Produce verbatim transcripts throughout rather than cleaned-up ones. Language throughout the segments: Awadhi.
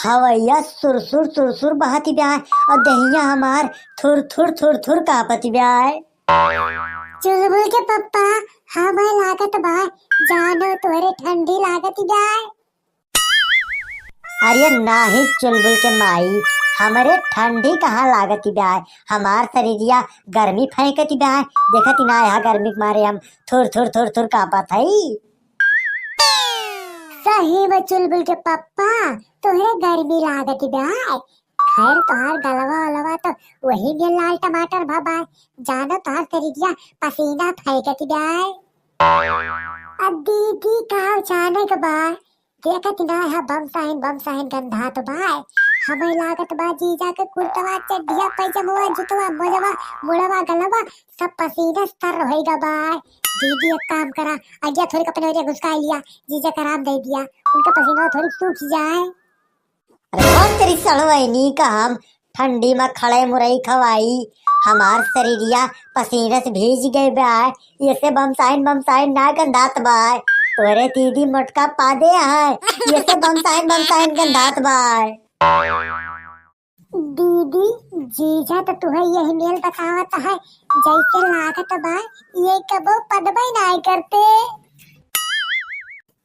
हवैया सुरसुर सुरसुर बहति बाय, अउर देहिया हमार थुर थुर थुर थुर कांपति बाय। चुलबुल के पप्पा, हमें लागत बा जानो तोहरे ठंडी लागति बाय। अरे नाही चुलबुल के माई, हमरे ठंडी कहाँ लागति बाय, हमार शरीरिया गर्मी फेंकति बाय। देखति ना यहाँ गर्मी के मारे हम थुर थुर थुर थुर कांपत हई। सही में चुलबुल के पप्पा, तोहरे गर्मी लागति बाय। खैर तोहार गलवा ओलवा तो वही में लाल टमाटर भा बाय, जानो तोहार शरीरिया पसीना फेंकति बाय। अब दीदी का जाने के बा, देखत ना है बम साहिन बम साहिन गंधात बाय। हमें लागत बा जीजा के कुर्तवा चड्ढिया पैजमवा जुतवा मोजवा मुड़वा गलवा सब पसीना से तर होइगा बाय। दीदी एक काम करा, अगिया थोड़ी अपने ओरिया घुसकाई लिया, जीजा के आराम दे दिया, उनका पसीना थोड़ी सूख जाए। अरे कौन तेरी सड़वैनी का हम ठंडी में खड़े मुरई खवाई, हमार शरीरिया पसीने से भीज गए बाय, ये से बमसाइन बमसाइन ना गंधात बाय। तोरे दीदी मोटका पादे है, ये से बमसाइन बमसाइन गंधात बाय। दीदी, जीजा तो तुहे यही मेल बतावत है, जैसे लागत बा, ये कबो पदबे नाय करते।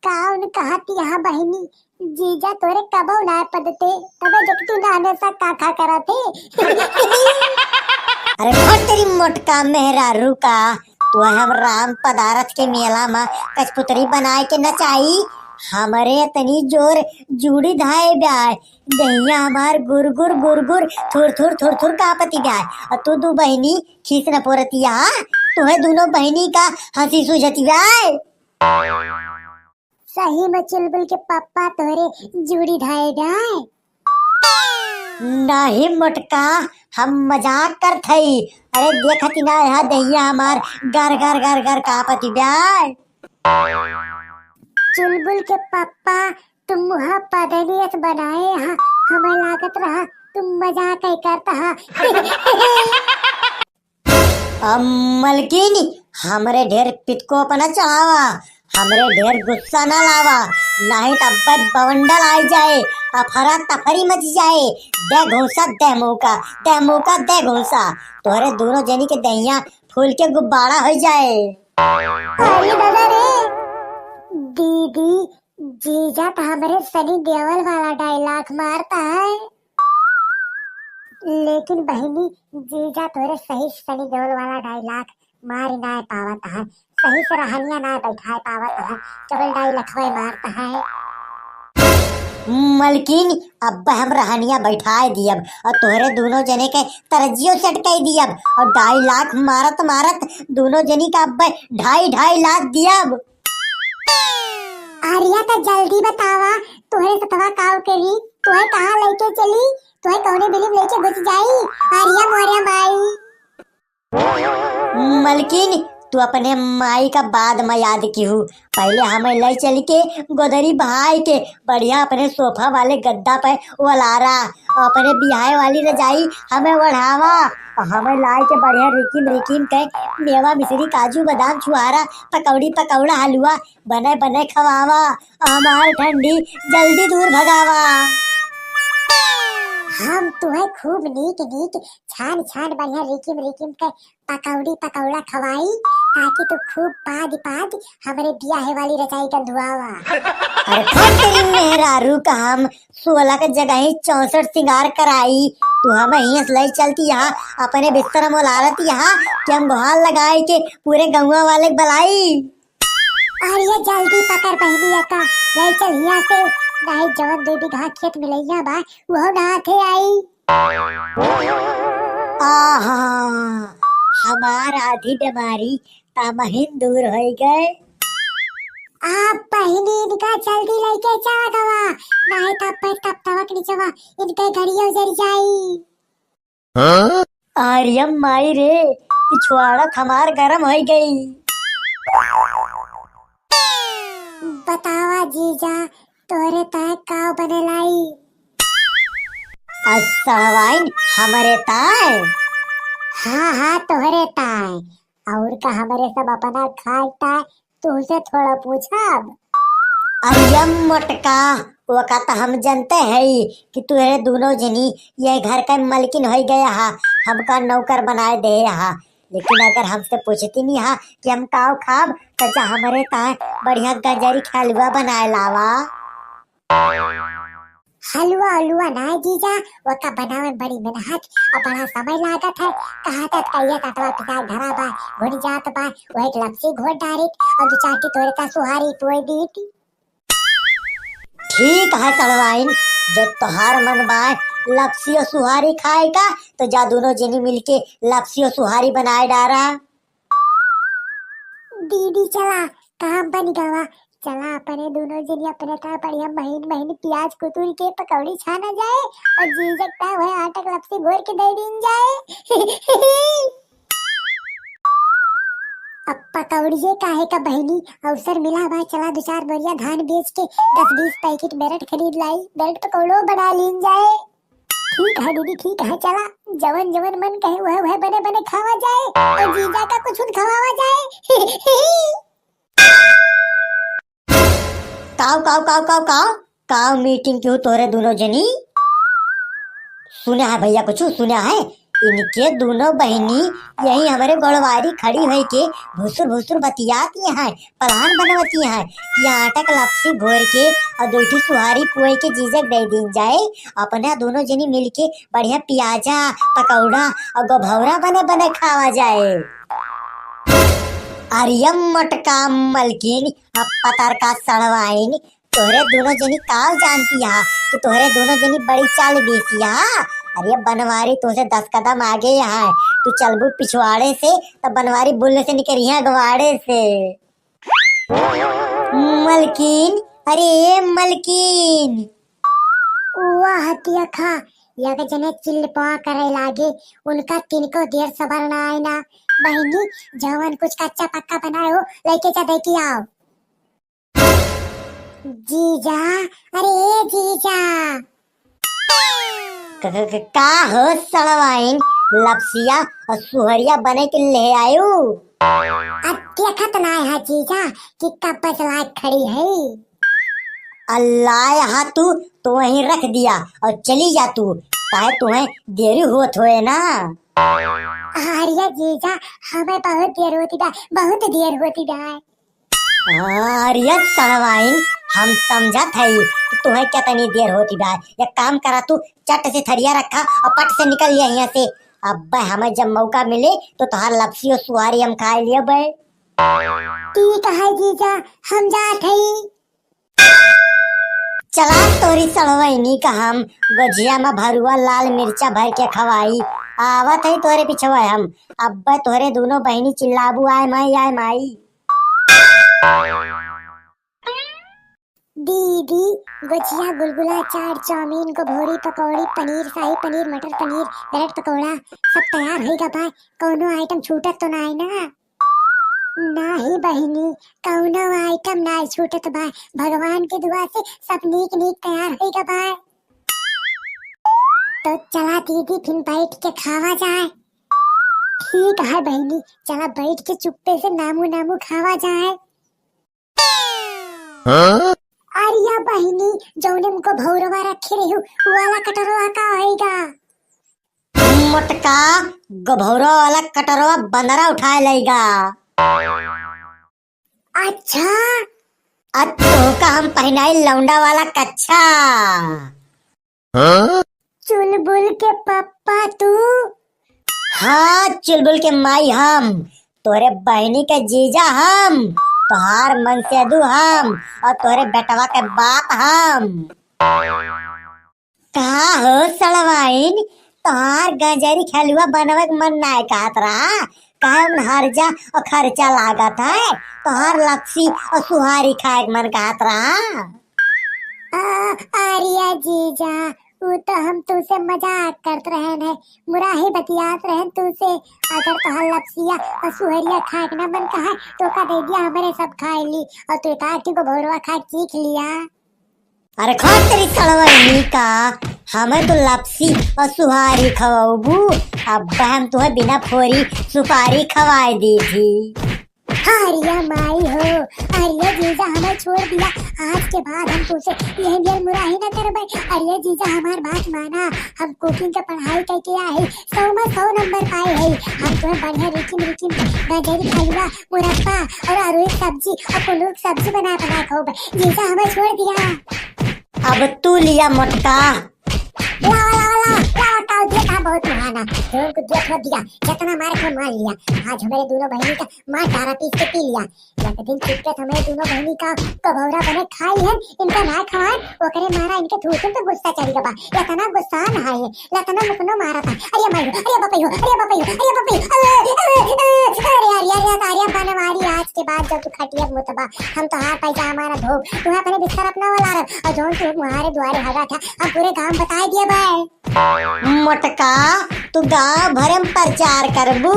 काउन कहत यहाँ बहिनी, जीजा तोरे कबो ना पदते, तबे देख तू ना हमेशा का खा करत है। अरे फट तेरी मोटका मेहरारू का, तू हम राम पदारथ के मेला में कठपुतरी बनाए के नचाई, हमरे इतनी जोर जूड़ी धाए ब्याय, दहिया हमार गुर गुर गुर गुर थुर थुर थुर थुर कांपति ब्याय, और तू दू बहिनी खीस न पोरतिया, तुहे दोनों बहिनी का हंसी सूझति ब्याय। सही में चुलबुल के पप्पा तोहरे जूड़ी धाए ब्याय। नहीं मोटका, हम मजाक करत हई। अरे देखत ही ना यहाँ दहिया हमार गर गर गर गर कांपति ब्याय। चुलबुल के पप्पा, तुम मुहा पदनियत बनाए हा, हमें लागत रहा तुम मजाक ही करत हा। अब मलकिन, हमरे ढेर पितको अपना चढ़ावा, हमरे ढेर गुस्सा ना लावा, नाही त अब्बे बवंडल आई जाए, अफरा तफरी मच जाए। दे घूंसा, दे मौका, दे मौका, दे घूंसा। तोहरे दोनों जनी के दहिया फूल के गुब्बारा हो जाए। अरे दादा रे, दीदी, जीजा तो हमरे सनी देओल वाला डायलॉग मारता है। लेकिन बहिनी, जीजा तोरे सही सनी देओल वाला डायलॉग मार नाय पावत है, सही से रहनिया नाय बैठाए पावत है, केवल डायलॉगवे मारत है। मलकिन, अब हम रहनिया बैठाए दियब और तोहरे दोनों जने के तरजियो सेट कर दियब और डायलॉग मारत मारत दोनों जनी का अब ढाई ढाई लाख दियब। आर्या, त जल्दी बतावा, तोहरे सतवा काव करी, तोहे कहाँ लेके चली, तोहे कौने बिलिम लेके घुस जाई? आर्या मोरे माई। मलकिन, तू अपने माई का बाद में याद किहू, पहले हमें ले चल के गोदरी बहाय के बढ़िया अपने सोफा वाले गद्दा पे ओलारा, और अपने बिहाय वाली रजाई हमें ओढ़ावा, और हमें लाए के बढ़िया रिकिम रिकिम के मेवा मिश्री काजू बादाम छुहारा पकौड़ी पकौड़ा हलवा बने बने खवावा, हमार ठंडी जल्दी दूर भगावा। हम तुहे खूब नीक नीक छान छान बढ़िया रिकिम रिकिम के पकौड़ी पकौड़ा खवाई, ताकि तू खूब पाद पाद हमरे बियाहे वाली रजाई गंधुआवा। अरे फट तेरी मेहरारू का हम सोलह के जगह ही चौसठ सिंगार कराई, तू हमें हियस लई चलती यहाँ अपने बिस्तर में लारत यहाँ कि हम गुहार लगाए के पूरे गौवा वाले के बलाई। अरे ये जल्दी पकड़ बहिनी का, ले चल हिया से, नहीं जवन दो बीघा खेत मिलैया बा, वो ना थे आई। आहा, हमार आधी बीमारी तमहिन दूर होई गए। आप बहिनी इनका जल्दी लेके चला गवा, नहीं तब पे तब तवक निचवा इनके घड़िया उजर जाई। हाँ? अरे माई रे, पिछवाड़ा हमार गरम होई गई। बतावा जीजा, तोरे ताय का बने लाई? आ सड़वाइन हमरे ताय? हाँ, हाँ, तोहरे ताय। और का हमरे सब अपना खाए ताए तुहसे थोड़ा पूछब? अरे मोटका, ओका त हम जनते हई कि तुहरे दुनो जनी ये घर का मलकिन होई गया हा, हमका नौकर बनाए दे हा। लेकिन अगर हमसे पूछती नहीं हा कि हम काव खाब, त जा हमरे ताए बढ़िया गंजरी के हलवा बनाए लावा। हलवा उलवा ना जीजा, ओका बनावे में बड़ी मेहनत और बड़ा समय लागत है। कहाँ तक कहिए ततवा पिसाए धरा बा, घुन जात बा, वह एक लपसी घोट डारित और दो चार ठी तोरे का सुहारी पोए दीत। ठीक है सड़वाइन, जो तोहार मन बाय लपसी और सुहारी खाए का, तो जा दोनों जनी मिलके लपसी और सुहारी बनाए डारा। दीदी चला, काम बन गवा। चला अपने दोनों जनी अपने का बढ़िया महीन महीन प्याज कुतुर के पकौड़ी छाना जाए और जीजक का वह आटा के लपसी घोर के दे दीन जाए। अब पकौड़िए काहे का बहिनी, अवसर मिला बा, चला दो चार बोरिया धान बेच के दस बीस पैकेट ब्रेड खरीद लाई, ब्रेड पकौड़ो बना लीन जाए। ठीक है दीदी, ठीक है, चला जवन जवन मन कहे वह वह बने बने खावा जाए और जीजा का कुछ खवावा जाए। काव काव काव काव काव काव मीटिंग क्यों तोरे दोनों जनी? सुना है भैया, कुछ सुना है? इनके दोनों बहिनी यही हमरे गोड़वारी खड़ी होई के भुसुर भुसुर बतियाती हैं, प्लान बनवती हैं कि आटा के लपसी घोर के और दो ठो सुहारी पुए के जीजक दे दीन जाए। अपना दोनों जनी मिलके बढ़िया प्याजा, पकौड़ा और गोभौरा बने बने खावा जाए। अरे मोटका मलकिन, अब पतर का सड़वाइन, तोहरे दोनों जनी काव जानती हा कि तोहरे दोनों जनी बड़ी चाल बेसी हा। अरे बनवारी तोहसे दस कदम आगे हा, तू चलबू पिछवाड़े से त बनवारी बुल्ले से निकरिया अगवाड़े से। मलकिन, अरे ए मलकिन। वाह तियखा, यक जने चिल्लपा करे लागे, उनका तिनको देर सबर ना आए ना। बहिनी, जवन कुछ कच्चा पक्का बनाए हो, लेके जा दे के आओ। जीजा, अरे ए जीजा। क-, क-, क-, का हो सड़वाइन, लपसिया और सुहरिया बने के ले आयु? अब देखत ना है जीजा कि कब बतला खड़ी है। अल्लाह, यहाँ तू तो वहीं रख दिया और चली जा तू, काहे तुम्हें देरी होत होए ना। अरे जीजा, हमें बहुत देर होती बा, बहुत देर होती बा। अरे सड़वाइन, हम समझत हई कि तुम्हें कितनी देर होती बा। एक काम करा, तू चट से थरिया रखा और पट से निकल लिया यहाँ से। अब हमें जब मौका मिले तो तोहार लपसी और सुहारी हम खाए लिया बे। ठीक है जीजा, हम जात हई। चला तोरी सड़वैनी का हम गोझिया में भरुआ लाल मिर्चा भर के खवाई। आवत है तोरे पिछवा हम। अब्बे तोरे दोनों बहिनी चिल्लाबू, "आय माई, आय माई।" दीदी, गोझिया, गुलगुला, चाट, चाउमीन, गोभौरी, पकौड़ी, पनीर, शाही पनीर, मटर पनीर, ब्रेड पकौड़ा, सब तैयार होई गा बा। कौनो आइटम छूटत तो ना है ना? नाही बहिनी, कौनो आइटम नाही छूटत बा। भगवान के दुआ से सब नीक नीक तैयार होई गा बा। तो चला दीदी, फिर बैठ के खावा जाए। ठीक है बहिनी, चला बैठ के चुप्पे से नामू नामू खावा जाए। हाँ? अरिया बहिनी, जौने में गोभौरवा रखे रही, उ वाला कटोरवा का होई गा? मोटका, गोभौरा वाला कटोरवा बंदरा उठाए लइगा। अच्छा। अब तोहका हम पहिनाई लौंडा वाला कच्छा। हाँ? चुलबुल के पप्पा तू? हाँ, चुलबुल के माई हम, तोहरे बहिनी के जीजा हम, तोहार मनसेदू हम और तोहरे बेटवा के बाप हम। का हो सड़वाइन, तोहार गंजरी के हलवा बनवे के मन नाय कहत रहा? काहे मन हर्जा और खर्चा लागत है? तोहार लपसी और सुहारी खाए के मन कहत रहा? आ, अरिया जीजा, उ तो हम तुसे मजाक करत रहन है, मुराही बतियात रहन तुसे। अगर तोहार लपसिया और सुहरिया खाए के ना मन कहा, तो का दे दिया, हमरे सब खाए ली, और तू एक आध गो भौरवा खा चीख लिया। अरे खा तेरी सड़वैनी का, हमें तो लपसी और सुहारी खवाबू, अब हम तुहे बिना फोरी सुपारी खवाए दी थी। अरिया माई हो, अरिया जीजा हमें छोड़ दिया, आज के बाद हम तुसे यही मेर मुराही न करबे। अरिया जीजा हमार बात माना, हम cooking का पढ़ाई करके आए हैं, सौ में सौ नंबर पाए हैं, हम तुम्हें बढ़िया रिकिम रिकिम गजरी का हलवा, मुरब्बा और अरुई सब्जी और कुल्लू की सब्जी बना बना खाओ। जीजा हमें छोड़ दिया। अब तू लिया मोटका। लावा, लावा, लावा, लावा, ताऊ दिया था बहुत महाना। जोन को दिया थोड़ा दिया, जितना मारे को मार लिया। आज हमारे दोनों बहनी का मार डारा पीस के पी लिया। एक दिन चुपके से हमारे दोनों बहनी का गभौरा बने खाई है, इनका ना खाए, ओकरे मारा इनके थूथुन पे गुस्सा चढ़ गबा। इतना गुस्सा ना है, लतना मुकनो मारा था। अरे माई हो, अरे बापा हो, अरे बापा हो, अरे बापा हो, अरे, अरे, अरे, अरे, अरे, अरे, बनवारी, आज के बाद जब तू खटिया मुतबा, हम तोहार पैसा हमारा धोब, तुम्हें अपने बिस्तर अपना वाला रख, और जौन तू मुहारे दुआरे हगा था, हम पूरे गांव बताए दिए बे। मोटका, तू गांव भरे में प्रचार करबू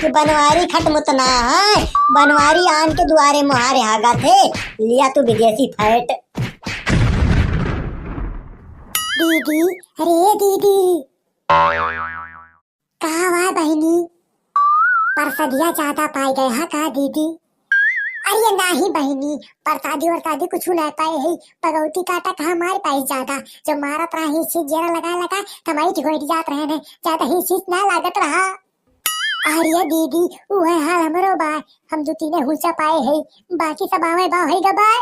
कि बनवारी खट मुतना है, बनवारी आन के दुआरे मुहारे हगा थे, लिया तू विदेशी फैट। दीदी, अरे दीदी। का हुआ बहिनी? परसदिया ज्यादा पाए गए हा का दीदी? अरे नाही बहिनी, परसादी वरसादी कुछ ना पाए है, पगौती काटा कहाँ मार पाए ज्यादा, जो मारत रहा ही चीज जेरा लगा लगा, कमाई ठिकोई जात रहे ने, ज्यादा ही चीज ना लागत रहा। अरे दीदी, उहे हाल हमरो बा, हम दू तीने हुचा पाए है, बाकी सब आवे बा होई गबाए।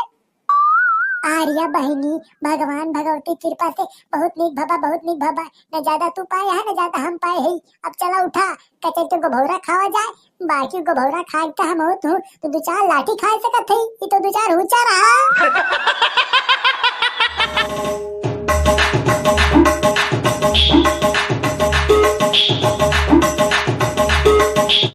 आर्या बहिनी, भगवान भगवती कृपा से बहुत नीक भबा, बहुत नीक भबा। न ज्यादा तू पाए है, न ज्यादा हम पाए है। अब चला उठा, कचर के गोभौरा खावा जाए। बाकी गोभौरा खाए के हम होत हूँ, तो दो चार लाठी खा सकत है। ये तो दो चार हुचा रहा।